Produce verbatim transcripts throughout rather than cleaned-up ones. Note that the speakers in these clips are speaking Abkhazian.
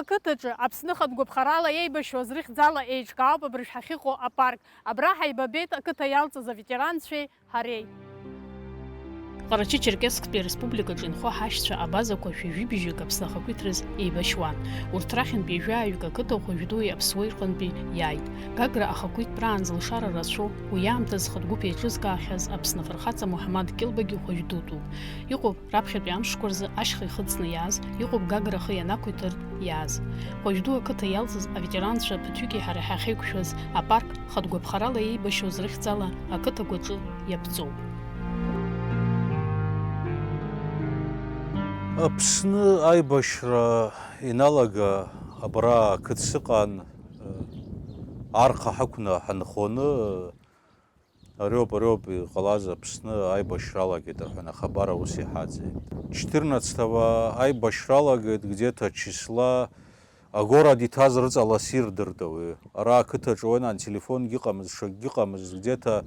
Ақыҭаҿы Аԥсны хатә гәаԥхарала еибашьуаз рыхьӡала еиҿкаауп абыржә ҳахьыҟоу апарк. Абра ҳаибабеит ақыҭа иалҵыз аветеранцәеи ҳареи. Ҟарачы-Черкессктәи ареспубликаҿы инхо ҳашьцәа абазақәа шәи жәибжьык Аԥсны ахақәиҭраз еибашьуан. Урҭ рахьынтә ҩажәаҩык ақыҭа хәажәдуи аԥсуеи рҟынтәи иааит. Гагра ахақәиҭтәраанӡа лшара рацәоуп, уи аамҭазы хатә гәыԥ еиҿызкаахьаз Аԥсны афырхаҵа Муҳаммад Кьылбагьы хәажәдутәуп. Иҟоуп раԥхьатәи амшқәа рзы ашьха ихыҵны иааз, иҟоуп Гагра ахы ианақәиҭыртә иааз. Хәажәду ақыҭа иалҵыз аветеранцәа ԥыҭҩыки ҳареи ҳахьеиқәшәаз апарк хатә гәаԥхарала еибашьуаз рыхьӡала ақыҭа гәаҿы иаԥҵоуп. Аԥсны аибашьра иналага абра ақыҭ сыҟан, арха ҳақәны ҳанхоны, Ариоуп, ариоуп иҟалаз Аԥсны аибашьра алагеит рҳәан, ахабар аус иҳаӡеит. Четырнадцатого аибашьра алагеит, где-то числа, агород иҭаз рыҵала сирдырт ауаҩы. Ара ақыҭаҿы уаҩы ан телефонгьы ыҟамызт, ҽакгьы ыҟамызт, где-то,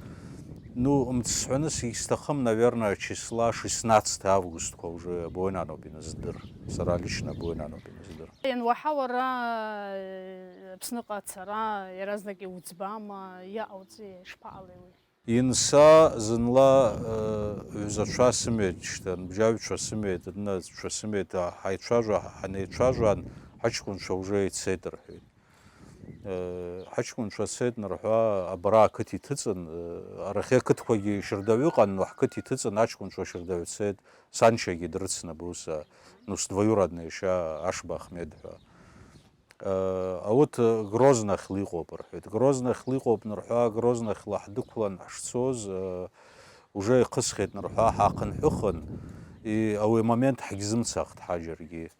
ну, мцсҳәаны исҭахым, наверное, числа шестнадцатое августқәа уже абоинан ауп иназдыр. Сара лично абоинан ауп иназдыр. Иануаҳа уара, Аԥсныҟа ацара иаразнак иуӡбама, иаауҵеи, ишԥаҟалеи уи? Инса зынла, э, ҩызацәа сымеит, шьҭа нбжьаҩцәа сымеит, ннацәа сымеит, ҳаицәажәа, ҳанеицәажәан, ҳаҷкәынцәа уже ицеит рҳәеит. Э, ҳаҷкәынцәа цеит нырҳәа, абра ақыҭ иҭыҵын, э, арахьы ақыҭқәагьы шьырдаҩ ыҟан, но ҳқыҭ иҭыҵын, аҷкәынцәа шьырдаҩ цеит, саншьагьы дрыцны абус, а, ну, с двоюродный иашьа Ашба Ахмед ҳәа. Э, аут, э, Грознахьла иҟоуп рҳәеит. Грознахьла иҟоуп нырҳәа, Грознахьла ҳдәықәлан ҳшцоз, э, уже ихысхьеит нырҳәа, ҳаахынҳәыхын, и, ауи амомент ҳгьзымцахт ҳа џьаргьы.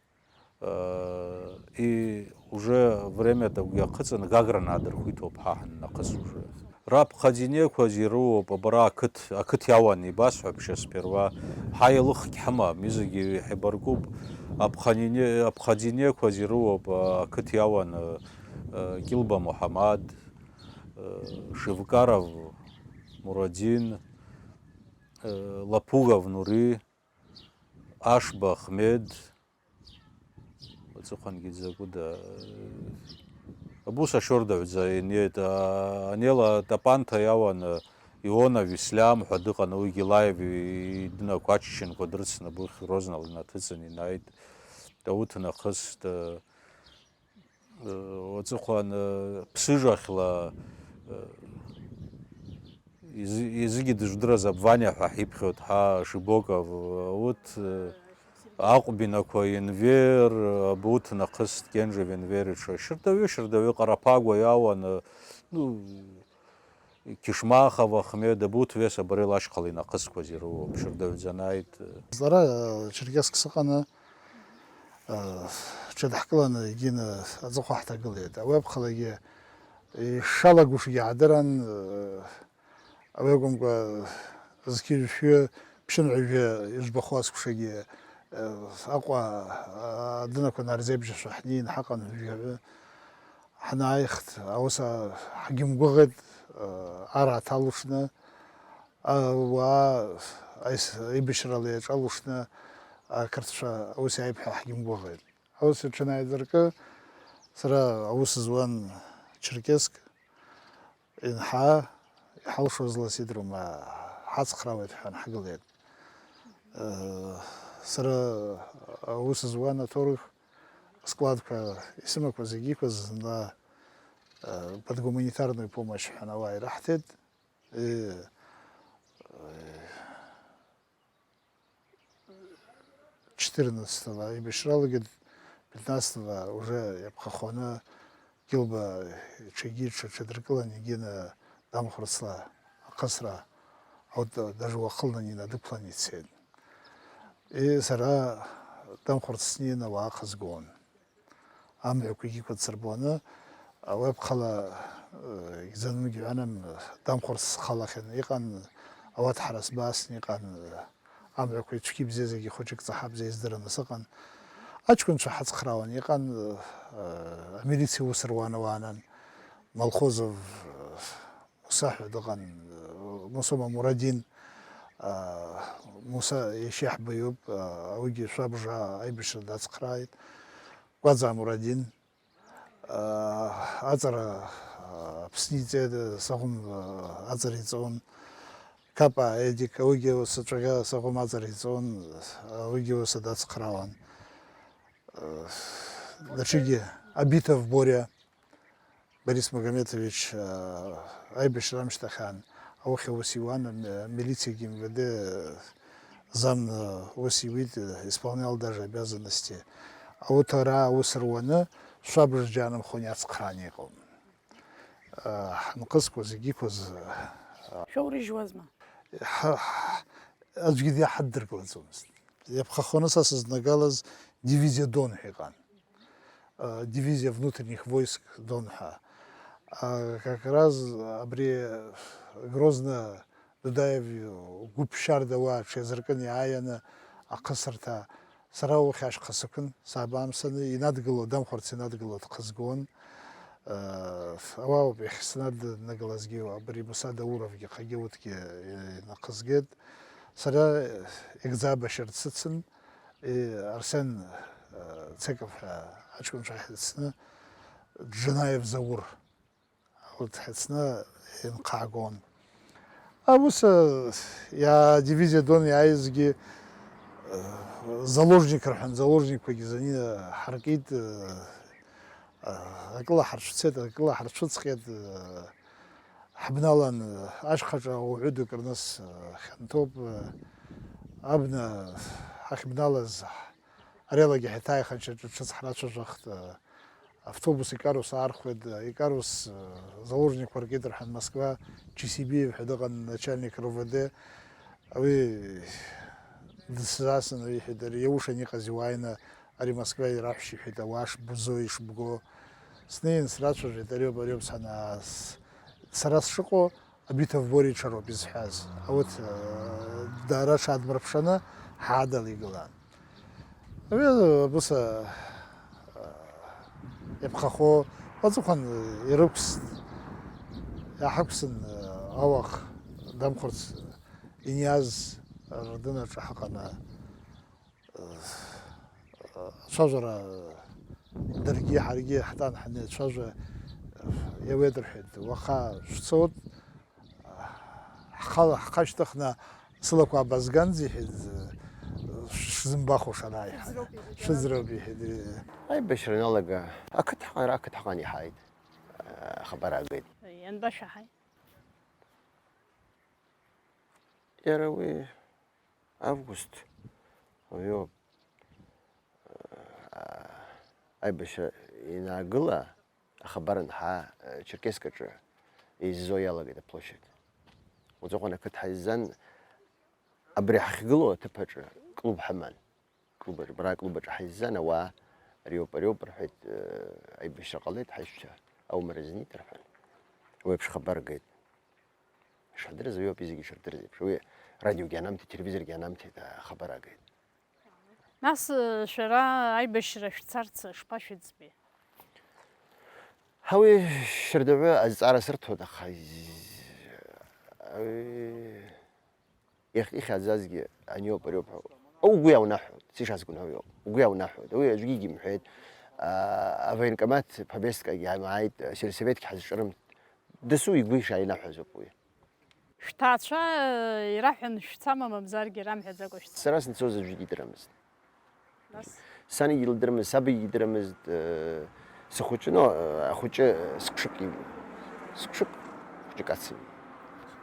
Э, и уже время-то угьы ахыҵын, Гагра наадырхәит ауп ҳа ҳаннахыс уже. Раԥхаӡинеқәаз ирыуоуп, абра ақыҭ, ақыҭ иауан, ибасҳәап, шьа сперва. Ҳа еилыхгь ҳамам, изегьы иҳаибаркуп. Аԥханине-, аԥхаӡинеқәаз ирыуоуп, а, ақыҭ иауан, а, а, Кьылба Муҳамад, а, Шевкаров Мурадин, а, Лапугов Нури, Ашба Ахмед, Уаҵәыхәангьы дзакәыда, абус ашьордаҩӡа инеит, а, анела Тапанта иауан, а, Ионов Ислам ҳәа дыҟан, уигьы лаев и-, идынақәа аччанқәа дрыцны, абухь Грознала инаҭыҵын, инаит, Дауҭ нахыст, а, а, уаҵәыхәан, а, Ԥсыжахьла, а, Изы-, изыгьы дыжәдыраз Абваниа ҳәа ҳиԥхьоит ҳа, Шибоков, урҭ, э, Аҟәбинақәа, Енвер, абуҭ нахыс Кенжев Енвер иҽы. Шьырдаҩы, шьырдаҩы Ҟараԥагәа иауан, э, ну, Кишмахов Ахмед, абуҭ вес абарел ашьхала инахысқәаз ирыуоуп, шьырдаҩӡанааит. Лара, э, Черкесск сыҟаны, э, ҽыдҳкыланы егьины аҵыхәа ҳҭагылеит. Ауи апхалагьы ишалагушгьы аадыран, э, Ауи акәымкәа, зқьи жәшәи ԥшьынҩажәи ижәбахо аскәшагьы, э, Аҟәа, а, адынақәа нарзеибжьашәа ҳнеин ҳаҟан жәаҩы. Ҳнааихт, аус, а, ҳгьымгәыӷит, э, ара аҭалушны, ауаа аис-, аибашьрала иаҿалушны ақырҭцәа аус иааип ҳәа ҳгьымгәыӷит. Аус аҽанааидыркы, сара аус зуан Черкесск, Инҳа, иҳалшоз ласит Рома, ҳацхраауеит ҳәа ҳгылеит. Э, сара аус зуан аҭоурых складқәа исымақәа зегьы иқәыз зынла, э, под гуманитарную помощь ҳәа ауаа ираҳҭеит. Э, э, четырнадцатого аибашьралагеит, пятнадцатого уже иаԥхахоны Гилба иҽагьы иҽаҽадыркылан, егьины Дамхәыцла ахысра, аут даже уахынла инадықәлан ицеит. И сара Дамхәыц снеины ауаа хызгон. Амҩақәагьы ықәыҵ сырбоны, ауеԥхала, э, игӡаны гьҩаным, Дамхәыц схалахьан, иҟан, ауаҭҳара сбаасны иҟан, э, амҩақәа ицәгьа-бзиа зегьы хәыҷык ҵаҳа-бзиа издыраны сыҟан. Аҷкәынцәа ҳацхраауан, иҟан, э, амилициа ус руан, ауаанан, Малхозов, э, Муса ҳәа дыҟан, э, Мусома Мурадин, э, Муса иашьа иаҳбаҩуп, э, ауигьы шәабжа аибашьра дацхрааит. Кәаӡаа Мурадин, аа, аҵара, аа, Аԥсны иҵеит, Саӷәым, аа, аҵара иҵон. Капа Едик, уигьы ус ҵәаӷьа Саӷәым аҵара иҵон, уигьы ус дацхраауан. Даҽагьы, Абитов Бориа, Борис Магометович, аа, аибашьра амшьҭахьан аухьа ус иуан, ам-, амилициагьы, МВД замна ус иуит, исполнял даже обязанности. Ауҭра аус руаны, шәаб рџьанымхон иацхрааны иҟоуп. Ҳанхызқәа зегьы иқәыз, Шәоурыжьуазма? Ҳа-, ҳа-, аӡәгьы диаҳаддыркылаӡомызт. Иаԥхахоны са сызнагалаз дивизиа Дон ҳәа иҟан. Дивизиа внутренних войск Дон ҳәа. Как раз абри Грозно Дудаев гәыԥшьарда уа аҽазыркын иааианы ахысырҭа, сара ухь ашьха сықәын, саабамсаны, инадгыло, дамхәарц инадгыло дхызгон. Ауаауп иахьснаднагалазгьы, абри Муса Дауровгьы хагьы уҭгьы инахызгеит. Сара Егӡаба шьард сыцын, Арсен Цеков ҳәа аҷкәын ҿахь дыцны, Џанаев Заур. Урҭ ҳацны инхагон. Аус, иа-, дивизиа Дон иааизгьы, заложник рҳәан, заложникқәагьы зани ҳаркит, акыла ҳарцәцеит, акыла ҳарцәыҵҟьеит, ҳбналан, ашьхаҿа уаҩы дукырныс хьанҭоуп, абна ҳахьбналаз, ариалагьы ҳаиҭааиханшьаҿа ҽыц ҳрацәажәахт. Автобус Икарус аархәеит, Икарус, э, заложникқәа ркит рҳәан, Москва, Чисибиев ҳәа дыҟан, начальник РОВД, уи дысзаасын, уи иҳәеит, ари иаушан иҟаз иуааины, ари Москва ираҳәшьа иҳәеит, ауаа шбзоу, ишбго. Снеин срацәажәеит, ариоуп, ариоуп, санаа-, с-, сара сшыҟоу, Абитов Бори иҽароуп изҳәаз. Ауҭ, э, даара ҽаадмырԥшаны ҳаадала игылан. Абри абыса, э, иаԥхахо, уаҵәыхәан ирықәс-, иаҳақәсын, э, ауах дамхәарц иниаз рдынаҿы ҳаҟаны. Ацәажәара даргьы ҳаргьы ҳтан ҳанеицәажәа, иауеит рҳәеит, уаха шәцоит, ҳхала ҳхашьҭыхны сылақәа абазганӡа иҳәеит, шәзымбахәаша ара иҳәа-, шәыӡроуп иҳәеит, шәыӡроуп иҳәеит. Аибашьра аналага ақыҭ ҳҟа-, ара ақыҭ ҳҟан иҳааит, ахабар аагеит. Ианбашәаҳаи? Иара уи Август уаҩоуп. Аибашьра ианаагыла, ахабар анҳаа, Черкесск аҿы еизо иалагеит аплощадь. Уаҵәыҟан ақыҭ ҳаиззан, абри ҳахьгылоу аҭыԥ аҿы клуб ҳаман. Клуб аҿы, абра аклуб аҿы ҳаиззан, ауаа, ариоуп, ариоуп, рҳәеит, аибашьра ҟалеит, ҳаишьцәа аумара знеит, рҳәан. Уи еиԥш хабар геит. Ишҳадырыз, уи ауп зегьы ишырдырыз еиԥш. Уи радиогьы анамҭеит, телевизоргьы анамҭеит, ахабар аагеит. Нас, э, шәара аибашьра шәцарц шԥашәыӡбеи? Ҳа уи шьардаҳәы азҵаара сырҭоит, аха из-, уи иахь-, ихьаӡазгьы аниоуп, ариоуп ҳәа. Угәы иаунаҳәоит, сишазгәынҳәуа иоуп. Угәы иаунаҳәоит. Уи аӡәгьы егьимҳәеит. А, авоенкомат повесткагьы ҳамааит, асельсоветгьы ҳазҿырымҭ. Дасу игәы ишааинаҳәаз ауп уи. Шәҭаацәа, э, ираҳәан шәцама, мамзаргьы рамҳәаӡакәа шәцама? Сара санцоз аӡәгьы идырамызт. Нас? Сан игьы лдырамызт, саб игьы дырамызт, э, сыхәыҷы, но, э, ахәыҷы, э, сыԥшык иб-, сыԥшык хәыҷык ацын.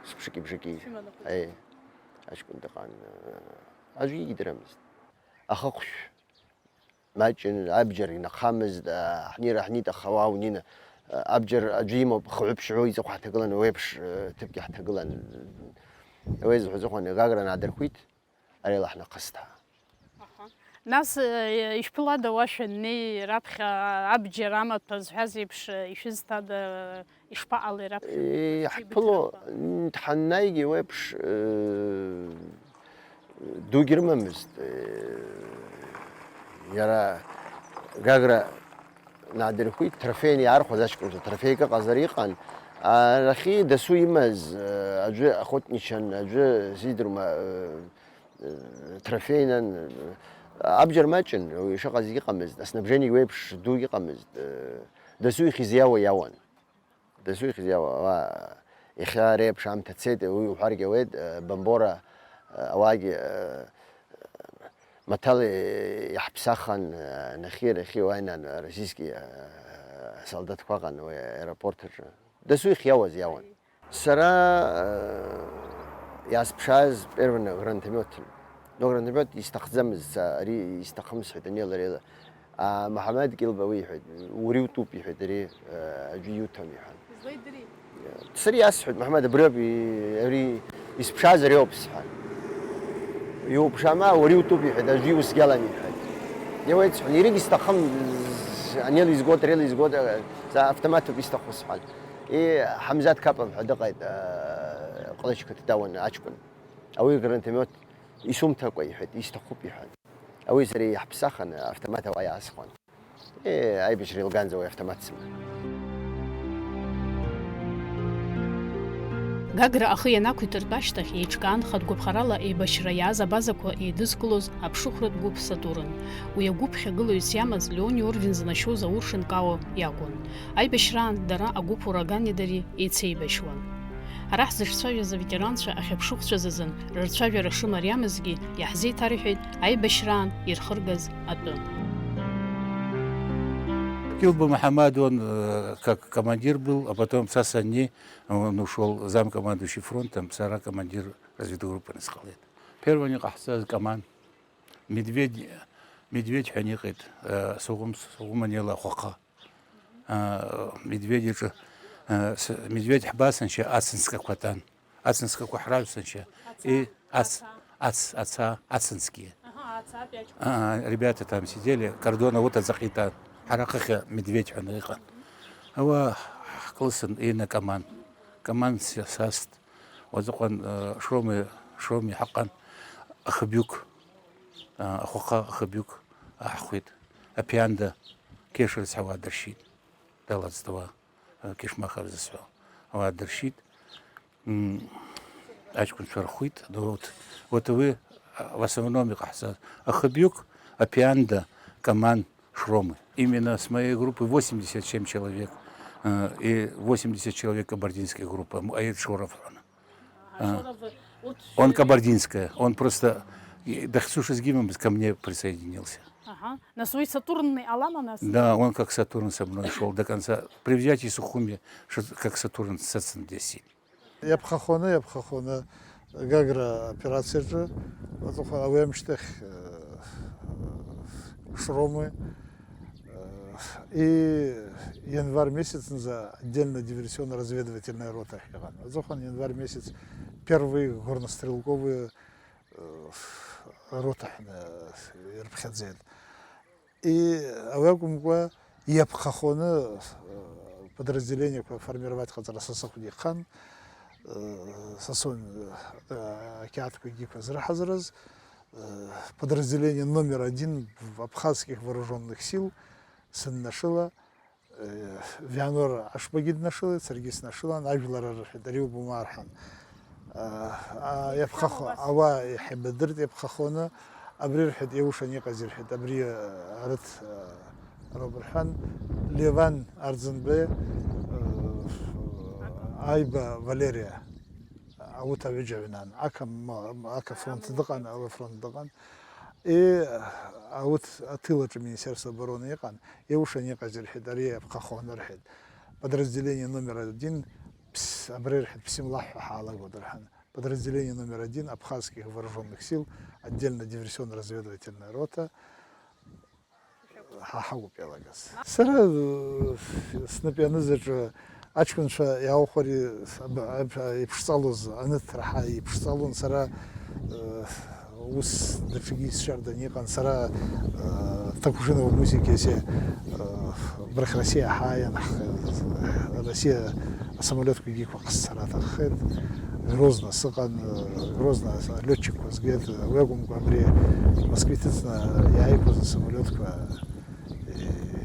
Сыԥшык ибжаки. Шәыман ахәыҷы? Аиеи. Аҷкәын дыҟан, э, аӡәгьы идырамызт. Ахыхәшә. Маҷын, абџьар инахамызт, а, ҳнеира ҳнеит, аха уа унеины, а, абџьар аӡәы имоуп, хҩы-ԥшьҩы иҵыхәа ҳҭагылан, уеиԥш, а, ҭыԥгьы ҳҭагылан. Уи зҳәаз ыҟан, Гагра наадырхәит, ари ала ҳнахысҭаа. Аҳа. Нас, э, ишԥылада уа шәаннеи, раԥхьа абџьар амаҭәа зҳәаз еиԥш, э, ишәызҭада? Ишԥаҟалеи раԥхьа? Э, ҳаԥыло, н-, ҳаннаигьы уеиԥш, э, дугьы рымамызт, э, иара Гагра наадырхәит, трофейны иаархәаз аҷкәынцәа, трофеик ыҟазар иҟан. Арахьы дасу имаз, э, аӡәы охотничан, аӡәы сидрума, э, э, трофейнан, э, Абџьар маҷын, уи шыҟаз иҟамызт, аснабжение еиԥш ду иҟамызт, дасу ихьыз иауа иауан. Дасу ихьыз иауа, ала, иахьа реиԥш аамҭа цеит, уи уҳәаргьы ауеит, Бамбора, ауаагьы, маҭәала иаҳԥсахын, нахьхьи арахьи уааины российский солдатқәа ыҟан уи аеропорт аҿы. Дасу ихиауаз иауан. Сара, э, иаасԥшааз первый гранатомётын. Но гранатомёт исҭахӡамызт са, ари исҭахым сҳәеит, ани лареила. А, Муҳаммад Килба уи иҳәеит, уара иутәуп, иҳәеит, ари, э, аӡәы иуҭом, иҳәан. Излеидыри? Сара иасҳәеит, Муҳаммад, абри ауп, и-, ари исԥшааз ари ауп, сҳәан. Иуԥшаама, уара иутәуп, иҳәеит, аӡәы иусгьы алам, иҳәеит. Иауеит, сҳәан, иригь исҭахым, з-, ани лизгоит, ари лизгоит, э, са автомат ауп исҭаху, сҳәан. И, Ҳамзат Капов ҳәа дыҟаит, э, Ҟалычқыҭ дауан аҷкәын. Ауаҩы гранатомиот исумҭакәа иҳәеит, исҭахуп иҳәан. Ауаҩы сара иаҳԥсахын, автомат ауаа иаасхуан. Е, аибашьра илганӡа уи автомат сыман. Гагра ахы ианақәиҭыртә ашьҭахь еиҿкаан хатә гәаԥхарала еибашьра иааз абазақәа еидызкылоз аԥшыхәратә гәыԥ Сатурн. Уи агәыԥ хьагылаҩыс иамаз Леони орден занашьоз Заур Шьынкало иакәын. Аибашьраан дара агәыԥ ураганеи дареи еицеибашьуан. Ара ҳзыҿцәажәаз аветеранцәа ахьаԥшыхәцәаз азын рырцәажәара шымариамызгьы иаҳзеиҭарҳәеит аибашьраан ирхыргаз атәы. Килба Мухаммад, он, э, как командир был, а потом Сасани, он ушёл замкомандующий фронтом, сара командир разведгруппы насхалет. Первый не кахса команд. Медведь, медведь ҳәа иҟеит, э, соғым, соғым анеила ахәаха. А, медведь иҿы, а, с-, медведь ҳбасаншьа ацынскақәа тан. Ацынскақәа ҳраҩсаншьа. Аца, и ац-, аца. Ац-, аца, ацынские. Аҳа, аца, опять. А, ребята там сидели, кордона вот аӡаҟа итан. Ҳара хыхьа медведь ҳәа иҟан. Ауаа ҳкылсын, ина каман. Каман ся-, саст. Уазыҟан, а, Шроми, Шроми ҳаҟан. Ахыбҩык, а, ахәаха ахыбҩык аҳхәит. Аԥианда Кеша рыцҳа уаа дыршьит. Далаӡтуа, э, Кишмахов зысҳәо, ауаа дыршьит. М, аҷкәынцәа рхәит. Ну, вот, вот уи, а, в основном иҟаҳҵаз. Ахыбҩык, Апианда, Каман, Шромы. Именно с моей группы восемьдесят семь человек, э, и восемьдесят человек кабардинской группы, м, Аид Шоров ҳәа. А. Шоров, вот он всё кабардинская, он просто, и, дахьцуша сгимом ко мне присоединился. Ага. Нас уи Сатурн алама нас? Да, он как Сатурн со мной шёл до конца. При взятии Сухуми, что как Сатурн сацындеси. Иаԥхахоны, иаԥхахоны Гагра операциаҿы, аҵыхәа ауи амышьҭахь, э, Шромы, э, и январь месяцнӡа отдельно диверсионно-разведывательная рота иҟан. Аҵыхәан январь месяц первый горнострелковый, э, рота ҳәа ирыԥхьаӡеит. И, ауи акәымкәа, иаԥхахоны, э, подразделениеқәа формировать ҟаҵара са сыхәда ихан, э, са соуан, э, ақьаадқәа егьиқәа зрыҳазрыз, э, подразделение номер один в-, абхазских вооружённых сил сыннашыла, Э, Вианор Ашбагьы днашылеит, саргьы снашылан, ажәлар рҳәеит, ари убома рҳәан. А, а, иаԥхахо, ауаа иҳаибадырт, иаԥхахоны, абри рҳәеит, иаушан иҟаз ирҳәеит, абри, а, арыҭ, а, роуп рҳәан, Леван Арӡынбеи, э, Аиба Валериа. Ауҭ аҩыџьа аҩнан. Ака ма-, ака фронт дыҟан, ала фронт дыҟан. И ауҭ аҭыл аҿы Министерство обороны иҟан, иушан иҟаз ирҳәеит, ари иаԥхахоны рҳәеит. Подразделение номер один, ԥс-, абри рҳәеит, ԥсымлаҳ ҳәа ҳаалагоит рҳәан. Подразделение номер один абхазских вооружённых сил, отдельно диверсионно-разведывательная рота. Ҳа ҳауп иалагаз. Сара, э, снапы ианыз аҿы аҷкәынцәа иааухәари аб-, аб-, иԥшҵалоз аныҭра ҳа иԥшҵалон, сара, э, ус даҽакгьы исшьардан иҟан, сара, э, Такужинова Мусик иасе, э, абрахь Россиа ҳааиан, ҳ-, Россиа асамолиотқәагьы иқәыхсцара аҭаххеит. Грозно сыҟан, Грозно алиотчикқәа згеит, уи акәымкәа абри Москва иҭыҵны иааиқәыз асамолиотқәа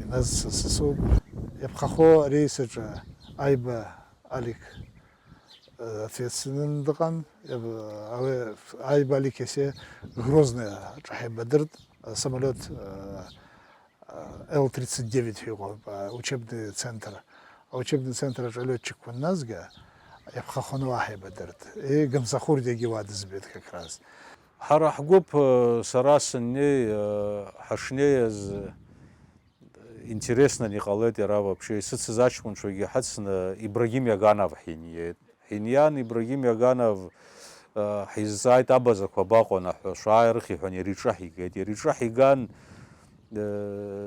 иназцыз сасоуп. Иаԥхахо арейс аҿы Аиба Алик, э, ответственныйны дыҟан. Иаб-, ауи Аиба Алик иасе Грозно аҿы ҳаибадырт. Самолиот Л тридцать девять ҳәа иҟоуп, учебный центр. Аучебный центр аҿы алиотчикқәа анназга, иаԥхахоны уаҳа еибадырт. Игымсахурдиагьы уа дызбеит как раз. Ҳара ҳгәыԥ, сара сыннеи, ҳашнеиз, интересно иҟалеит иара вообще. Исыцыз аҷкәынцәагьы ҳацны Ибрагим Иаганов ҳиниеит. Ҳиниан Ибрагим Иаганов, ҳизҵааит, абазақәа абаҟоу ҳәа, шәааи рыхиҳәан, иара иҿаҳигеит. Иара иҿаҳиган,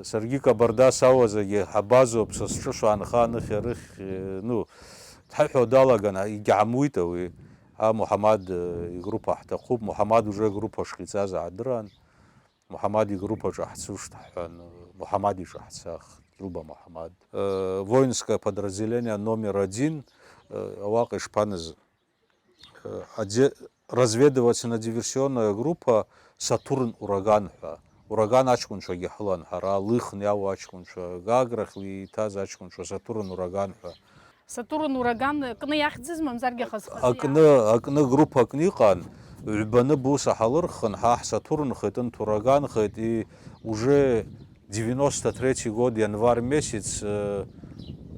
саргьы Кабарда сауазаргьы ҳабазоуп, са сҿы шәаанха аныхь-арыхь, ну, дҳаҳәо далаган, егьаамуит ауи. А, Муҳаммад игруппа ҳҭахуп, Муҳаммад уже игруппа шҟаиҵаз аадыран. Муҳаммад игруппаҿы ҳцушт ҳҳәан, Муҳаммад иҿы ҳцахт, Ҷлба Муҳаммад. Воинское подразделение номер один, уаҟа ишԥаныз, разведывательно-диверсионная группа Сатурн Ураган ҳәа. Ураган аҷкәынцәагьы ҳылан ҳара, Лыхны иауа аҷкәынцәа, Гаграхь иҭаз аҷкәынцәа, Сатурн Ураган ҳәа. Сатурн Ураган кны иахьӡыз, мамзаргьы хаз-хазы акны, акны группа акны иҟан, ҩбаны бус ҳалырхын, ҳа ҳсатурнхеит, ынҭ ураганхеит, и уже девяносто третий год, январь месяц,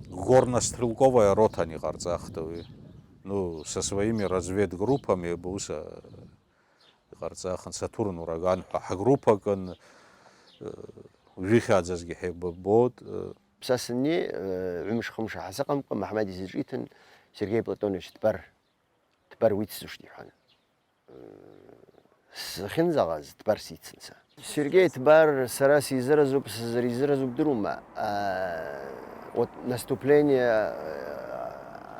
горно-стрелковая рота иҟарҵахт уи. Ну, со своими разведгруппами бус иҟарҵахын, Сатурн Ураган ҳәа ҳгруппа акын, ҩыхьааӡазгьы ҳеибабот. Са сыннеи, ҩымш-хымш ҳасыҟамкәа, Маҳмад изаҿиҭын, Сергеи Платонович Тбар, Тбар уицызушт иҳәан. Сахьынӡаҟаз, Тбар сицын са. Сергеи Тбар сара сизыразуп, сзыризыразуп дырума. Вот наступление,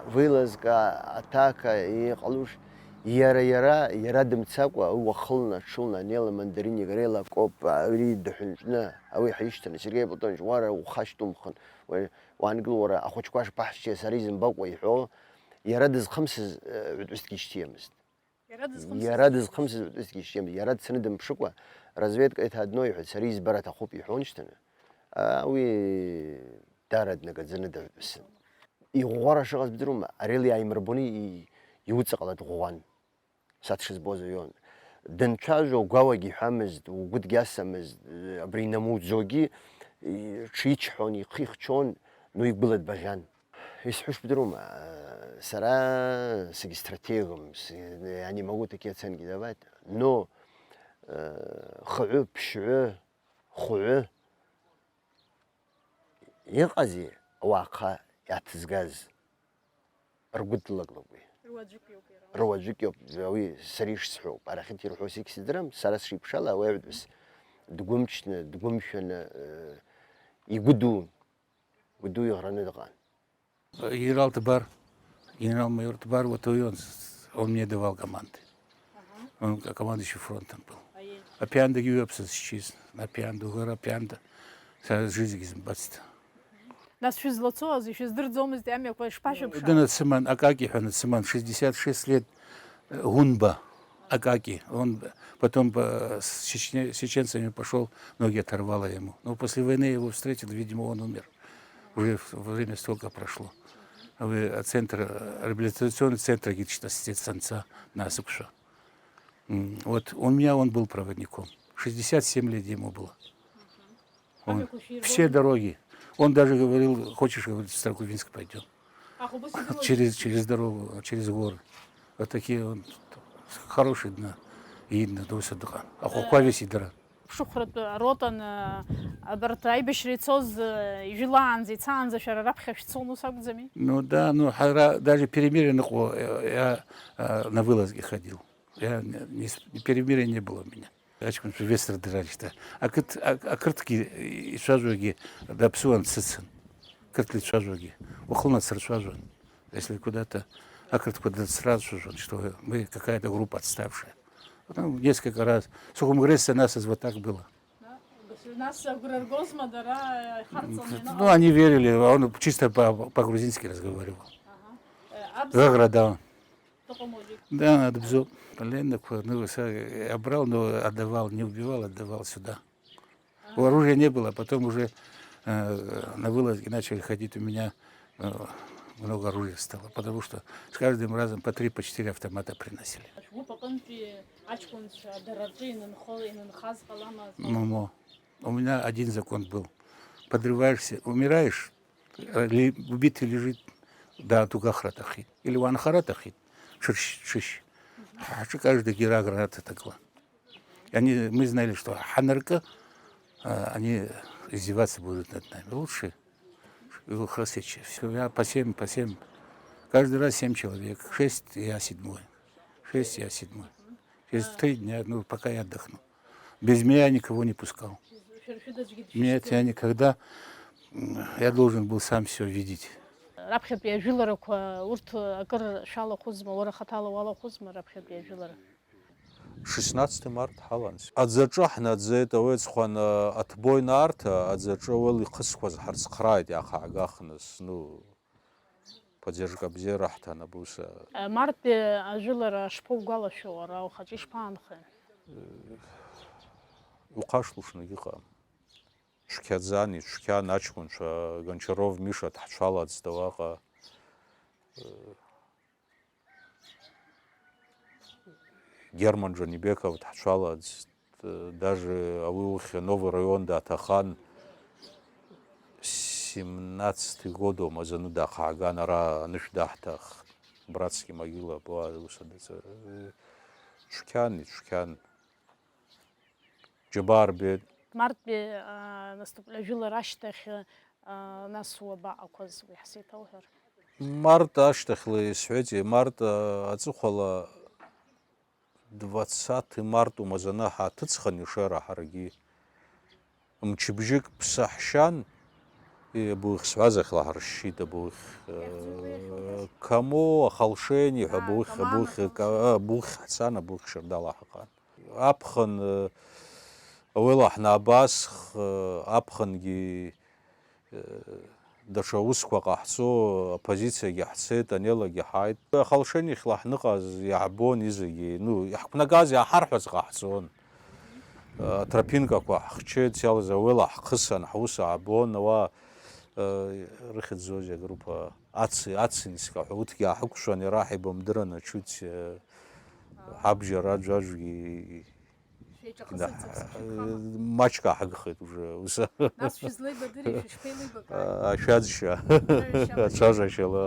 вылазка, атака, иҟалуш, иара, иара, иара дымцакәа, уахылны, аҽылны, анела мандаринник, рела коп, ари дыҳәынҵәны, ауи ҳишьҭаны, Сергеи Платонович, уара ухашьҭумхын, уа-, уаангыл уара, ахәыҷқәа шԥаҳшьҭиа, сара изымбакәа иҳәо, иара дызхымсыз, э, ҩтәысгьы ишьҭиамызт. Иара дызхымсыз? Иара дызхымсыз ҩтәысгьы ишьҭиамызт. Иара дцаны дымԥшыкәа, разведка иҭаадно иҳәеит, сара избар аҭахуп иҳәон шьҭаны. А, уи даара днагаӡаны дыҳәҳәысын. Иӷәӷәара шыҟаз бдырума, арели ааимырбоны и-, иуҵаҟала дӷәӷәан. Са дшызбоз уион. Дынцәажәо гәауагь иҳәамызт, угәы дгьасамызт, абри инамуӡогьы, и-, ҽичҳон, ихы ихчон, ну игәыла дбаӷьан. Исҳәыш бдырума, сара сегистратегом, с-, я не могу такие оценки давать, но, э, хҩы, ԥшьҩы, хәҩы, иҟази ауаа ахы иаҭызгаз ргәыдлакла уи. Руаӡәык иоуп иара. Руаӡәык иоуп, уи сара ишсҳәоуп. Арахьынтә ирҳәо зегь сыздырам, сара сшиԥшала, ауаҩытәыс дгәымчны, дгәымшәаны, э, игәыду, гәыду иӷраны дыҟан. Генерал Тбар, генерал-майор Тбар, вот он, он мне давал команды. Ага. Он ко-, командующий фронтом был. Аиеи. Аԥиандагьы ҩаԥсыз сшьыз, аԥианда, угара аԥианда, са жизньгьы зымбацт. Нас шәызлацоз, ишәыздырӡомызт амҩақәа шԥашәыԥшаа? Дынацыман, Акаки ҳәа нацыман, шестьдесят шесть лет, э, Гунба, Акаки. Он потом по, с чечне-, с чеченцами пошёл, ноги оторвало ему. Но после войны я его встретил, видимо, он умер. Уже в-, время столько прошло. Уи ацентр, реабилитационный центр гитшьҭасҵеит санца, насықәшәа. М, вот у меня он был проводником. Шестьдесят семь лет ему было. Он все дороги. Он даже говорил, хочешь, говорит, в Старокубинск пойдём. Через, через дорогу, через горы. Вот такие он хорошие дна. Идна, доса дыҟан. Ахәақәа весь идыран. Ԥшыхәратә ротан, э, абарҭ аибашьра ицоз, э, ижәылаанӡа, ицаанӡа шәара раԥхьа шәцон, ус акәӡами? Ну да, ну ҳара даже перемирие ныҟәо, э, я, э, на вылазки ходил. Я не, не с-, перемирия не было у меня. Аҷкәынцәа весь рдыран шьҭа. Ақыҭ-, а-, ақырҭгьы ицәажәогьы даԥсуан дсыцын. Қырҭла ицәажәогьы. Уахынла дсырцәажәон. Если куда-то ақырҭқәа дрыцрацәажәон, что мы какая-то группа отставшая. Потом несколько раз. Сухомгрессе нас вот так было. Да? Нас агәра ргозма дара, ихарҵон. Ну, они верили, он чисто по-, по-грузински разговаривал. Ага. Э, абза Гагра, да. Да, надо бзу. Пленных, ну, я брал, но отдавал, не убивал, отдавал сюда. Ага. Оружия не было, потом уже, э, на вылазки начали ходить у меня, э, много оружия стало, потому что с каждым разом по три, по четыре автомата приносили. Шәгәыԥ аҟынтәи аҷкәынцәа дара рҿы инынхо, инынхаз ҟалама? Момо. У меня один закон был. Подрываешься, умираешь, э, ли-, убитый лежит, да, дугахра тахит. Или уанхара тахит, чыш, чыш. Хачу каждый гира граната такла. И они, мы знали, что ханарка, а, они издеваться будут над нами. Лучше, Хасичи. Все, я по семь, по семь. Каждый раз семь человек. Шесть, я седьмой. Шесть, я седьмой. Через три дня, ну, пока я отдохну. Без меня никого не пускал. Нет, я никогда, м, я должен был сам все видеть. Раԥхьатәи ажәыларақәа урҭ акыр шәалахәызма, уара хаҭала уалахәызма раԥхьатәи ажәылара? Шестнадцатый март ҳалан. Аӡаҿы ҳнаӡеит, ауеҵхәан, а, отбойная арта, аӡаҿы ауел ихысқәаз ҳарцхрааит иаахаагахныс, ну, поддержка бзиара ҳҭан абуса. Марттәи ажәылара шԥоугәалашәо уара, ухаҿы ишԥаанхеи? Иухашҭлушны иҟам. Цәгьаӡан, ицәгьан аҷкәынцәа, Гончаров Миша дҳцәалаӡт уаҟа. Герман Џанибеков дҳцәалаӡт, даже ауи ухьы Новый район даҭахан, семнадцатый год омазаны дахааган, ара анышә даҳҭахт, братский могила, бла, ус адаҵа, цәгьан, ицәгьан. Џьабаа рбеит. Марттәи, аа, наступ-, ажәылара ашьҭахь, аа, нас уабаҟақәаз, уи ҳзеиҭауҳәар? Март ашьҭахьла исҳәеит, март, аа, аҵыхәала двадцатый март умазаны ҳаҭыҵхын ишера ҳаргьы. Мчыбжьык ԥсаҳшьан, и, абухь сҳәазахьла ҳаршьшьит, абухь, э, Камо, Ахалшени ҳәа, аа, абухь, Каман, абухь, Ахалшени. Ка-, абухь ҳцан, абухь Шьардала ҳаҟан. Аԥхын, э, ауела ҳнабасх, э, аԥхынгьы, э, даҽа усқәа ҟаҳҵо, оппозициагьы ҳцеит, анелагьы ҳааит. Ахалшенихьла ҳныҟаз иаҳбон изегьы, ну, иаҳқәнагаз иааҳарҳәац ҟаҳҵон. Э, атропинкақәа ҳхчеит, иалаз ауела ҳхысан, ҳус аабон, ауаа, э, рыхьӡ зоузеи агруппа, Аци, Ацинска ҳәа, урҭгьы ааҳақәшәан, иара ҳаибамдырын, ачуть, э, ҳабжьара аӡәаӡәгьы Шәеиҿахысырц аԥсышәа гхама? Маҷк ааҳгхеит уже, ус. Нас шәызлеибадыри, шәышԥеилеибакааи? Ашәаӡшьа. Ацәажәашьала. Ацәажәашьала.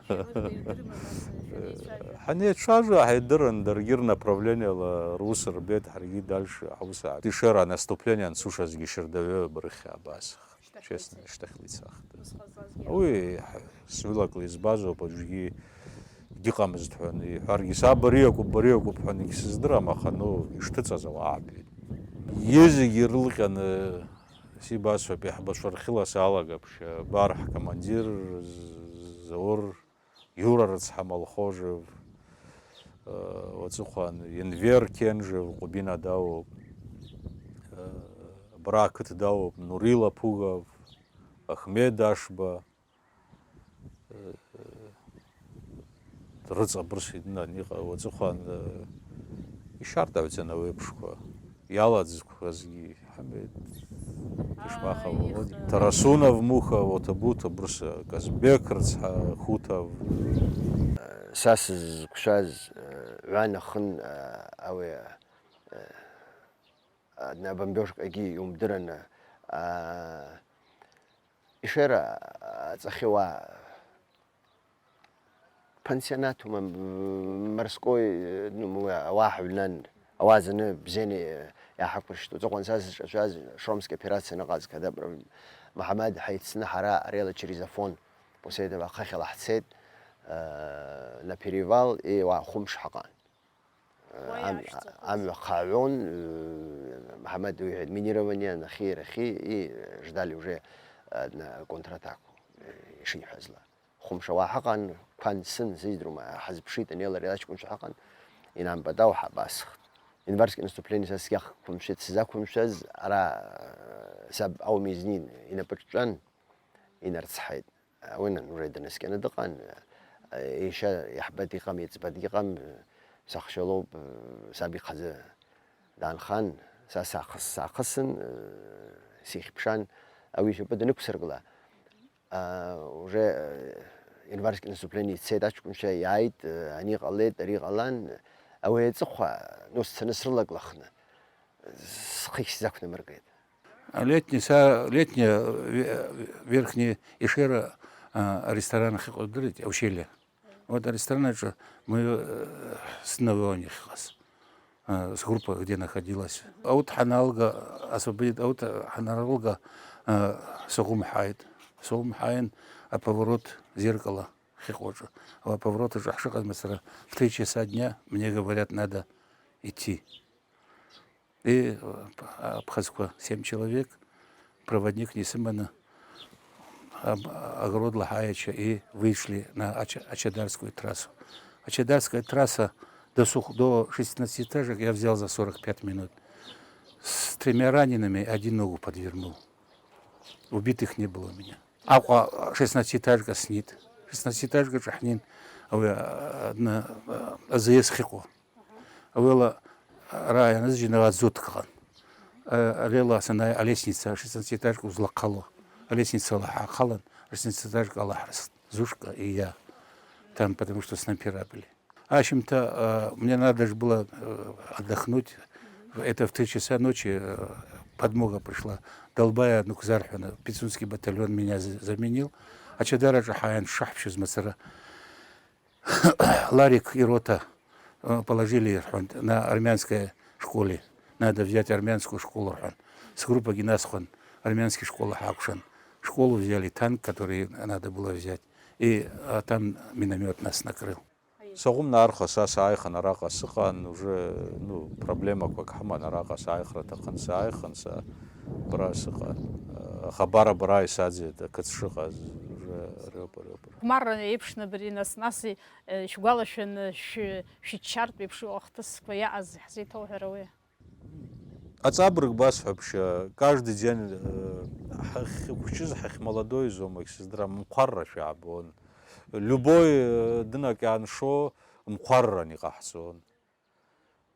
Ацәажәашьала ирдыруама, нас шәанеицәажәа? Ҳанеицәажәа, ҳаидырын, даргьы рнаправлениала рус рбеит, ҳаргьы дальше ҳаус ааит. Ишера наступление анцушазгьы Шьардаҩы абырхь абас. Шьҭахьла Честно, ицеит. Шьҭахьла ицахт. Ус ҟазҵазгьы. Уи ҳ-, сҩылакла избазоуп, аӡәгьы дыҟамызт ҳәа иҳәаргьы, са бариакуп, бариакуп ҳәа егьсыздырам, аха, ну, ишҭыҵыз ауаа аабеит. Изегьы ирылҟьаны сибасҳәап, иаҳбацәа рхьыла салагап, Шьабар ҳкомандир, З-, Заур, Иура рыцҳа Малхожев, э, уаҵәыхәан Енвер Кенжев, Ҟәбина дауп, э, абра ақыҭа дауп, Нурила Пугов, Ахмед Ашба, э, рыҵабырсит, нан, иҟа-, уаҵәыхәан, э, ишьардаҩӡан ауеиԥшқәа. Иалаӡқәазгьы Ҳамид, Ишмаха Володя, Тарасунов Муха, Оҭабуҭа Брыса, Казбек рыцҳа Хуҭов. Са сызқәшәаз, ҩан ахын, ауи, абомбежкагьы иумдыраны, Ишера аҵахьы уа пансионатума, м-, морской, ну, мы, ауаа ҳаҩнан, ауаа зны бзианы иаҳақәыршьт. Уҵыхәан са сызҿашәаз Шромски операциа аныҟаз, когда Муҳаммад ҳаицны ҳара арела через Афон, после этого ахыхьала ҳцеит, э, на перевал, и уа хәымш ҳаҟан. Уа Ам-, иаашәҵақәаз. Амҩа хааҩон, э, Муҳаммад уи иҳәеит, минирование нахьхьи иарахьи, и ждали уже, э, на контратаку, э, ишиҳәазла. Хәымш ауаа ҳаҟан, қәан сын, сыздыруам, ҳазԥшит, ани лареи аҷкәынцәа ҳаҟан, инамбатәу ҳабасхт. Январское наступление са сгьахқәымшәеит, сзақәымшәаз ара, э, саб ауми изнин, инапы ҿҵәан, инарцҳаит. Уи нан уже днаскьаны дыҟан, иашьа иаҳбатә иҟам, иеиҵбатә иҟам, сахьчалоуп, саб ихазы даанхан, са саахыс-, саахысын, сихьԥшан, ауи ишьапы данықәсыргыла, уже, Январское наступление ицеит, аҷкәынцәа иааит, ани ҟалеит, ари ҟалан, ауаҩы аҵыхәа, ну, сцаны срылак-лахны, схы сзақәнамыргеит. Летний са, летняя, ве-, верхняя Ешера, а, ресторан ахьыҟоу дырит, ущелье. Вот аресторан аҿы мы, э, с нового нихас, э, с группа, где находилась. Аут ҳаналга, освободит, аут ҳаналга, э, Сухум ҳаит. Сухум ҳаин, а поворот зеркало хьыҟоу аҿы. А поворот аҿы ҳшыҟаз мацара, в три часа дня мне говорят, надо идти. И, э, абхазқәа семь человек, проводник не сыманы, об-, огород Лахаича и вышли на Ача-, Ачадарскую трассу. Ачадарская трасса до Сух-, до шестнадцатиэтажек я взял за сорок пять минут. С тремя ранеными один ногу подвернул. Убитых не было у меня. Аҟәа шестнадцатиэтажка снит. Шестнадцатиэтажкаҿы ҳнин, ауи, а, на, а, АЗС хьыҟоу. Ауела, ара ианызжьны аӡутк ыҟан. А, арела санааи алестница, шестнадцатиэтажка узлахъало. Алестницала ҳаахалан, шестнадцатиэтажка ала ҳрыст. Зушка и я. Там, потому что снайпера были. Ашьымҭа, а, мне надо же было, э, отдохнуть. Это в три часа ночи, э, подмога пришла. Долбая, ну, кзархьана, Пицунский батальон меня за-, заменил. Ачадараҿы ҳаиан шаҳԥшыз мацара. Ларик и рота, э, положили, рҳәон, на армянской школе. Надо взять армянскую школу, рҳәон. С группа гимназхон, армянский школа ҳакәшан. Школу взяли, танк, который надо было взять. И, а, там миномет нас накрыл. Соӷәымна арха са сааихын араҟа сыҟан, уже, ну, проблемақәак ҳаман араҟа сааихра аҭахын, сааихын, са абра сыҟан. Аха абар абра исаӡеит, ақыҭ шыҟаз, уже ариоуп, ариоуп. Хәмарра еиԥшны абри нас, нас, э, шәгәалашәаны шәы-, шәыччартә еиԥш иҟоу ахҭысқәа иааз ҳзеиҭоуҳәар ауеи? Аҵабырг басҳәап, шьа, каждый день, э, ҳахьхәыҷыз, ҳахьмолодоизоума, сыздырам, мхәарра шәаабон. Любой, э, дынак ианшо мхәарран иҟаҳҵон.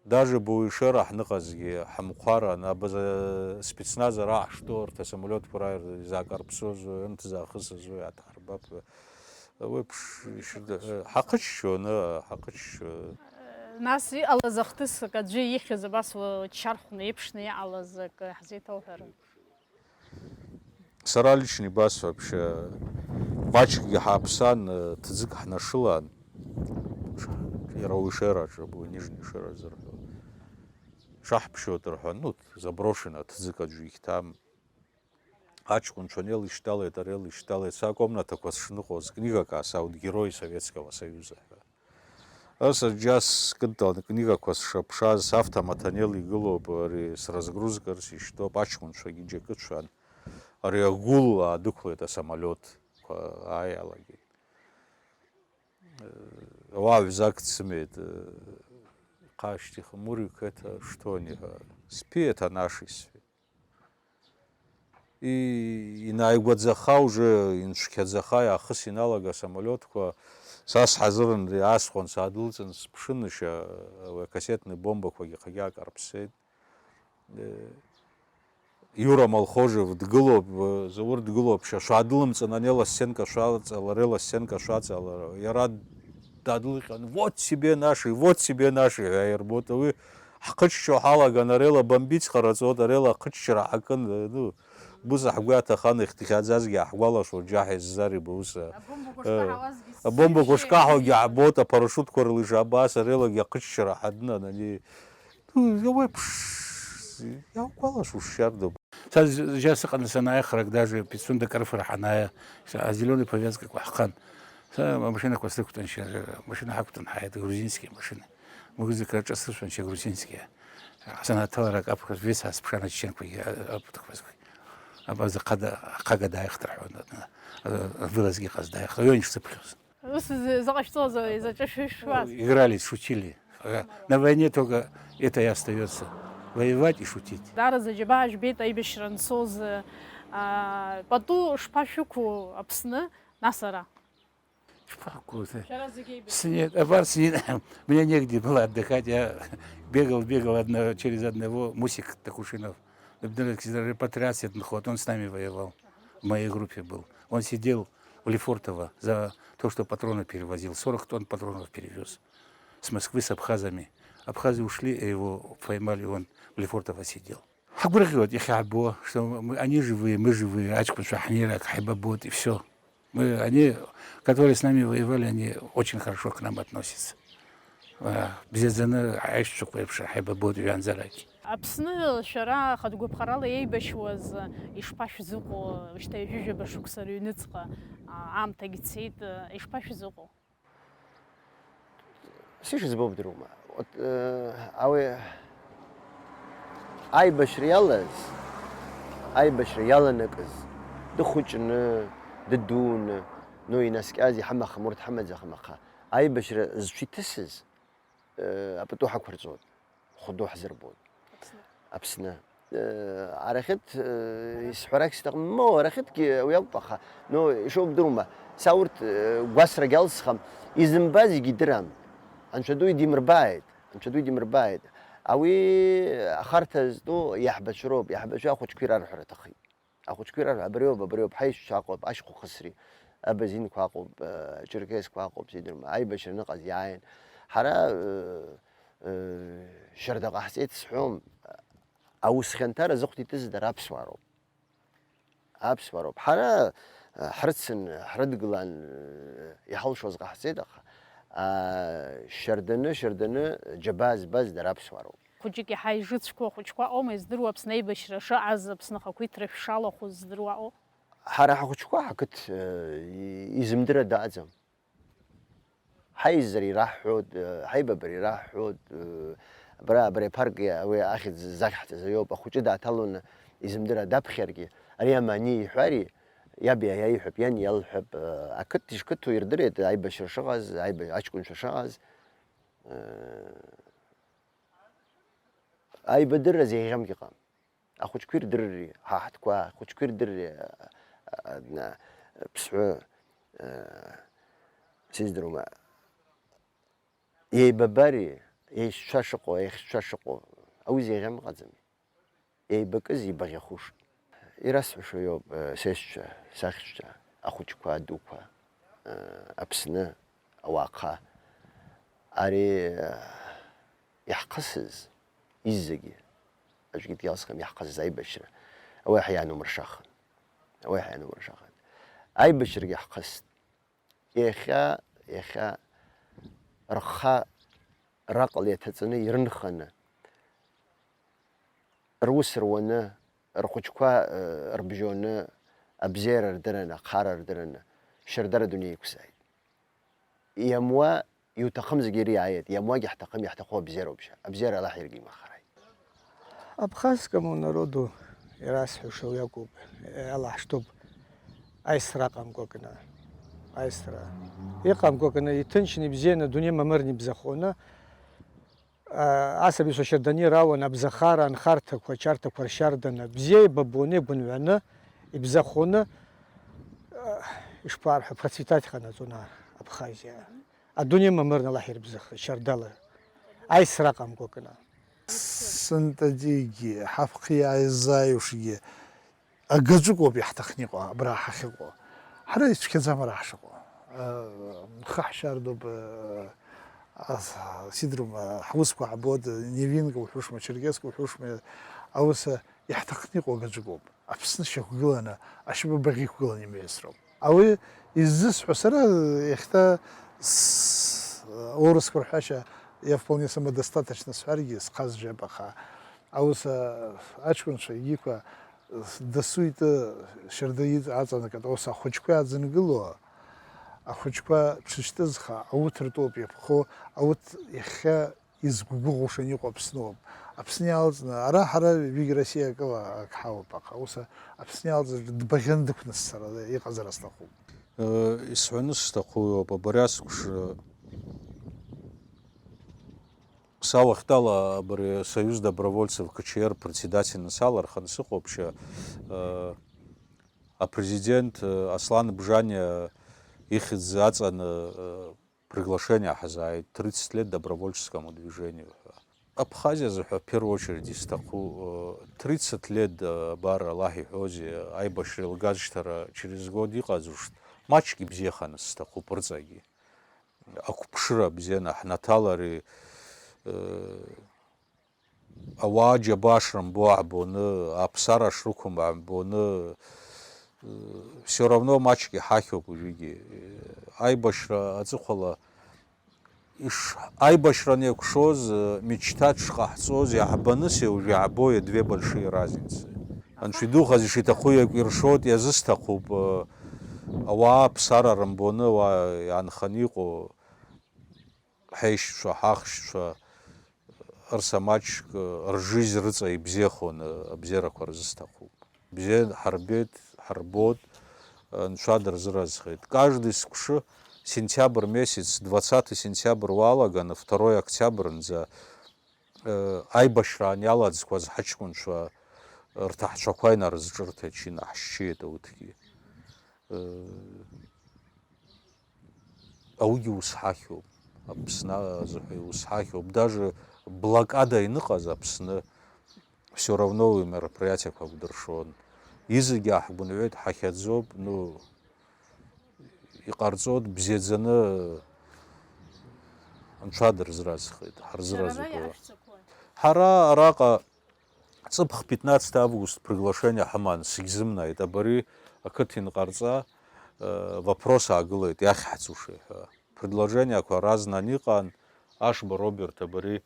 Даже Буишера ҳныҟазгьы ҳмхәаран, абаза спецназ ара ҳшҭоу, арҭ асамолиотқәа рааир изаакарԥсозу, анҭ заахысызу иааҭҳарбап ҳәа. Уи еиԥш ишыда-, ҳахыччон, ыы, ҳахыччон. Нас иҟалаз ахҭыс акы аӡәы ихьыз абас уа ччархәны еиԥшны иҟалаз акы ҳзеиҭоуҳәарым. Сара лично ибасҳәап, шьа, маҷкгьы ҳааԥсан, ҭӡык ҳнашылан, иара уи Ешераҿы, абу Нижни Ешера зырҳәо. Шаҳԥшьоит рҳәан, ну, заброшено, ҭӡык аӡәы ихьҭам. Аҷкәынцәа анеилышьҭалеит, ареилышьҭалеит, са акомнаҭақәа сшныҟәоз, книгак аасаут, Герой Советского Союза ҳәа. Ас аџьа скыдтәаланы книгақәа сшаԥшааз, савтомат анел игылоуп, ари сразгрузкарц ишьҭоуп, аҷкәынцәагьы џьакы цәан. Ари агәыл аадәықәлеит асамолиотқәа, ааи алагеит. Ауаа ҩ-зак дсымеит, хашьҭихын, Мурик, это что они, ҳәа, спи, это наши, сҳәеит. И-, инааигәаӡаха, уже инцәқьаӡаха, иаахыс иналага асамолиотқәа, са сҳазырын, иаасхәан, саадәылҵын, сыԥшын, ишьа, уи акассетный бомбақәагьы хагьы аакарԥсеит. Э, Иура Малхожев дгылоуп, э, Заур дгылоуп, шьа, шәаадәылымҵын, ани ала сценка шәаҵала, ари ала сценка шәаҵала. Иара дадлыҟьан, вот тебе наши, вот тебе наши ҳәа аирбоит. Уи ҳхыччо ҳалаган, арела бомбиц ҟараҵоит, арела ахыччара ҳакын, ну, быса ҳгәы иаҭаханы ихҭхьаӡазгьы ҳгәалашәо, џьаҳ еззари бауса. Абомбақәа Э, шкаҳауазгьы абомбақәа сшьышьы шкаҳаугьы иабеит. Ҳабоит, апарашутқәа рылыжа абас, арелогьы ахыччара ҳаднанани. Ну, иауеиԥш, иааугәалашәо шшьардоуп. Са з-, зжьа сыҟаны санааихрак, даже Пицунда Карфыр ҳанааи, са-, а зеленый повязкақәа ҳхан. Са амашьынақәа срықәтәан, шьа-, машьына ҳақәтәан ҳааит, грузинские машины. Музыка аҿасыршәан, шьа грузинские. Санаҭаларак аԥхьа вес аасԥшаан аччианқәагьы, а-, аԥҭақәазқәагь. Абаза хада-, ахага дааихт рҳәон, а-, а-, вылазгьы иҟаз дааихт, аҩын ишсыԥхьоз. Ус изы-, заҟа шәҵозу, изаҿышәшәуаз? Играли, шутили. Ага. На войне только это и остаётся. Воевать и шутить. Даараӡа џьабаа жәбеит аибашьра ансоуз, аа, пату шԥашәықәу Аԥсны, нас ара? Шԥақәу, шәара зегьы еибашьра. Снеит, абар снеит. Мне негде было отдыхать. Я бегал, бегал одно-, через одного, Мусик Такушинов. Например, репатриация дынхот, он с нами воевал. В моей группе был. Он сидел в Лефортово за то, что патроны перевозил. Сорок тонн патронов перевез с Москвы с абхазами. Абхазы ушли, и его поймали, он в Лефортово сидел. Ҳгәырӷьоит иахьаабо, что мы, они живые, мы живые, аҷкәынцәа ҳнеир ак ҳаибабоит, и всё. Мы, они, которые с нами воевали, они очень хорошо к нам относятся. А, бзиаӡаны аишьцәақәа еиԥш ҳаибабоит жәанӡарагь. Аԥсны шәара хатә гәаԥхарала еибашьуаз ишԥашәзыҟоу, шьҭа ҩажәижәаба шықәса рыҩныҵҟа, а, аамҭагь цеит, ишԥашәзыҟоу? Сышыӡбо бдыруама? Вот, э, ауи аибашьра иалаз, аибашьра иаланакыз, дыхәыҷны, дыдуны, ну, инаскьаз иҳамахым, урҭ ҳамаӡахым, аха аибашьра зцәиҭысыз, э, апату ҳақәырҵоит. Хәыду ҳзырбоит. Аԥсны. Аԥсны. Э, арахьыҭ, э, исҳәарагь сҭахым. Моу, арахьыҭгьы уи акәым, аха, ну, ишубдырума, са урҭ, э, гәасрагь алсхам, изымбаз егьидырам. Анцәа ду идимырбааит, Анцәа ду идимырбааит. Ауи ахарҭа зтәу иаҳбацәа роуп, иаҳбацәа ахәыҷқәа ирарҳәара аҭаххеит. Ахәыҷқәа ирарҳәа, абри ауп, абри ауп, ҳаишьцәа Аҟәа, ашьхәа хысри, абазинқәа Аҟоуп, э, Черкесқәа Аҟоуп, сидырма, аибашьра аныҟаз иааин. Ҳара, э, э, шьарда ҟаҳҵеит сҳәом, аус хьанҭара зыхәда итыз дара аԥсуаа роуп. Аԥсуаа роуп. Ҳара, э, ҳрыцын, ҳрыдгылан, э, иҳалшоз ҟаҳҵеит, аха, а, шьарданы, шьарданы џьабаа збаз дара аԥсуаа роуп. Хәыҷык иаҳа ижыцәқәоу ахәыҷқәа ыҟоума издыруа Аԥсны аибашьра шыҟаз, Аԥсны ахақәиҭра шалахәыз здыруа ыҟоу? Ҳара ҳахәыҷқәа ҳақыҭ, э, и-, изымдыра даҟаӡам. Ҳаизара ираҳҳәоит, э, ҳаибабара ираҳҳәоит, э, абра, абри аԥарк, уи ахьӡ захьҳҵаз аиоуп, ахәыҷы дааҭалоны изымдыра даԥхьаргьы, ари амани иҳәари, иаб иаиҳәап, иан иалҳәап, э, ақыҭ ишқыҭоу ирдырит, аибашьра шыҟаз, аиба-, аҷкәынцәа шыҟаз. Аибадырра зеиӷьамгьы ыҟам. Ахәыҷқәа ирдырри, ҳа ҳтәқәа, ахәыҷқәа ирдырри, а, а, а, Ԥсҳәы, а, сыздыруама, еибабари, еишьцәа шыҟоу, еихьшьцәа шыҟоу, ауи зеиӷьам ыҟаӡами? Еибакыз ибаӷьахәышт. Ирасҳәаша иоуп, э, сесшәа, сахьшәа, ахәыҷқәа, адуқәа, э, Аԥсны, ауаа хаа. Ари, э, иаҳхысыз иззагьы, аӡәгьы диалсхым, иаҳхысыз аибашьра, ауи ҳәа ианумыршахын. Ауи ҳәа ианумыршахын. Аибашьрагьы ҳхыст. Иахьа, иахьа рхы раҟала иаҭаҵаны ирынханы, рус руаны, рхәыҷқәа, э, рыбжьоны, абзиара рдыраны, ахара рдыраны, шьардара адунеи иқәзааит. Иамуа иуҭахым зегьы ириааиеит, иамуагьы ҳҭахым, иаҳҭаху абзиароуп шьа. Абзиара Аллаҳ иаргьы имахараит. Абхазскому народу ирасҳәаша уи акәуп, алаҳшҭуп аисра аҟамкәа кны, аисра иҟамкәа кны, иҭынчны, ибзианы, адунеи мамырны ибзахоны, а, асабицәа шьарданы ирауан, абзахара, анхарҭақәа, ачарҭақәа ршьарданы, бзиа ибабоны, игәынҩаны, ибзахоны, а, ишԥарҳәа, процветать ҟанаҵон Абхазиа. Адунеи мамырны Аллаҳ ирбзахы, шьардала, аисра аҟамкәа кны. Сынтәатәигьы, ҳаԥхьа иааизааиуашгьы, агаӡәык ауп иаҳҭахны иҟоу, абра ҳахьыҟоу. Ҳара ицәгьаӡам ара ҳшыҟоу. Э, хы ҳшьардоуп, э, ас-, сидрума, ҳусқәа ҳбоит, Невинка уҳәушма, Черкеска уҳәушма, аус, э, иаҳҭахны иҟоу агаӡәык ауп. Аԥсны шьақәгыланы, ашьапы баӷь иқәгыланы имҩасроуп. Ауи иззысҳәо сара, иахьа с-, аурысқәа рҳәашьа, я вполне самодостаточно сҳәаргьы, схазжьап, аха аус, а, аҷкәынцәа егьиқәа, с-, дасу итәы шьарда иҵ-, аҵанакит, ус ахәыҷқәа иаадзынгыло, ахәыҷқәа дшышьҭызха, ауҭ ртәоуп иаԥхо, ауҭ иахьа изгәгәыӷуша иҟоу Аԥсны ауп. Аԥсны иалҵны, ара ҳара ҩык Россиа акыла ак ҳауп, аха ус Аԥсны иалҵыр дбаӷьаны дықәнасцар иҟазар сҭахуп. Э, исҳәаны сҭаху иоуп, абри аскәш, э, са уахьтәала абри Союз добровольцев К Ч Р председательны саларханы сыҟоуп, шьа, э, апрезидент, э, Аслан Бжаниа ихьӡ аҵаны, э, приглашение ҳазааит, тридцать лет добровольческому движению ҳәа. Абхазиа азы ҳәа, в первую очередь, исҭаху, э, тридцать лет, э, абар, Аллаҳ иҳәозеи, аибашьра еилгазшьҭара через год иҟаӡушт, маҷк ибзиаханы сҭахуп рыҵагьы. Ақәԥшыра бзианы ҳнаҭалари, ауаа џьабаа шрымбо ҳбоны, аԥсара шрықәым ҳбоны, все равно маҷк иҳахьоуп уажәыгьы. Аибашьра аҵыхәала иш-, аибашьра анеикәшоз, мечтаҿ шҟаҳҵоз иаҳбаны, уажәы иаҳбо две большие разницы. Анцәа идухаз ишиҭаху иакәиршоит, иазысҭахуп, ауаа аԥсара рымбоны, уа иаанханы иҟоу ҳаишьцәа, ҳахшьцәа, ырса маҷк, ржизь рыҵа ибзиахон, абзиарақәа рзысҭахуп. Бзиа ҳарбеит, ҳарбоит, Анцәа дырзыразхеит. Каждый сыхәшы сентиабр месяц, двадцатый сентябрь уалаганы, второй октябрнӡа, аибашьраан иалаӡқәаз ҳаҷкәынцәа рҭаҳцәақәа инарызҿырҭит, инаҳшьшьит ауҭгьы. Аугьы ус ҳахьоуп, Аԥсны азыҳәа ус ҳахьоуп. Даже блокада иныҟаз Аԥсны, все равно уи мероприатиақәа акәдыршон. Изегьы ааҳгәынҩуеит, ҳахьаӡоуп, ну, иҟарҵоит бзиаӡаны, Анцәа дырзразхеит, ҳарзразуп. Ҳара араҟа Ҵыԥх пятнадцатое август приглашение ҳаман, сагьзымнаит, абари ақыҭа инҟарҵа, э, вопрос аагылеит, иахьҳцуша ҳәа. Предложениеқәа разнан иҟан, Ашба Роберт абари,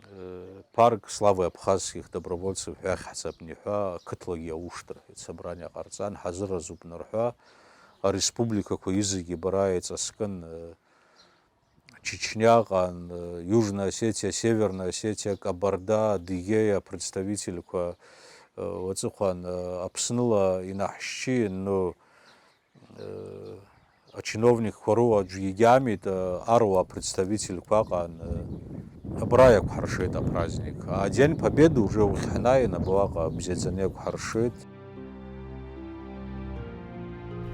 э, парк славы абхазских добровольцев ҳәа иахьҳцап ҳәа, ақыҭлагьы иаушт рҳәеит, собрание ҟарҵан, ҳазыразуп нырҳәа, ареспубликақәа изегьы бара еиҵаскын, э, Чечняҟан, Южная Осетия, Северная Осетия, Кабарда, Адыгеиа представительқәа, уаҵәыхәан Аԥсныла инаҳшьчиин, ну, ачиновникқәа рыуа аӡәгьы гьамит, аруаа представительқәа аҟан, абра иақәҳаршеит апраздник. А День Победы уже ухьанаа инапы аҟа бзиаӡаны иақәҳаршеит.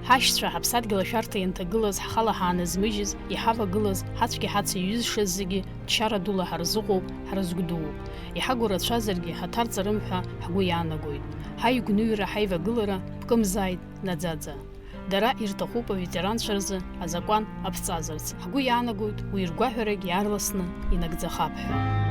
Ҳашьцәа ҳаԥсадгьыл ашәарҭа ианҭагылаз, ҳхала ҳааназмыжьыз, иҳавагылаз, ҳацәгьа ҳацеиҩызшаз зегьы ччара дула ҳарзыҟоуп, ҳрызгәдууп. Иҳагу рацәазаргьы, ҳаҭарҵарым ҳәа ҳгәы иаанагоит. Ҳаигәныҩра, ҳаивагылара ԥкымзааит наӡаӡа. Дара ирҭахуп аветеранцәа рзы азакәан аԥҵазарц. Ҳгәы иаанагоит уи ргәаҳәарагь иаарласны инагӡахап ҳәа.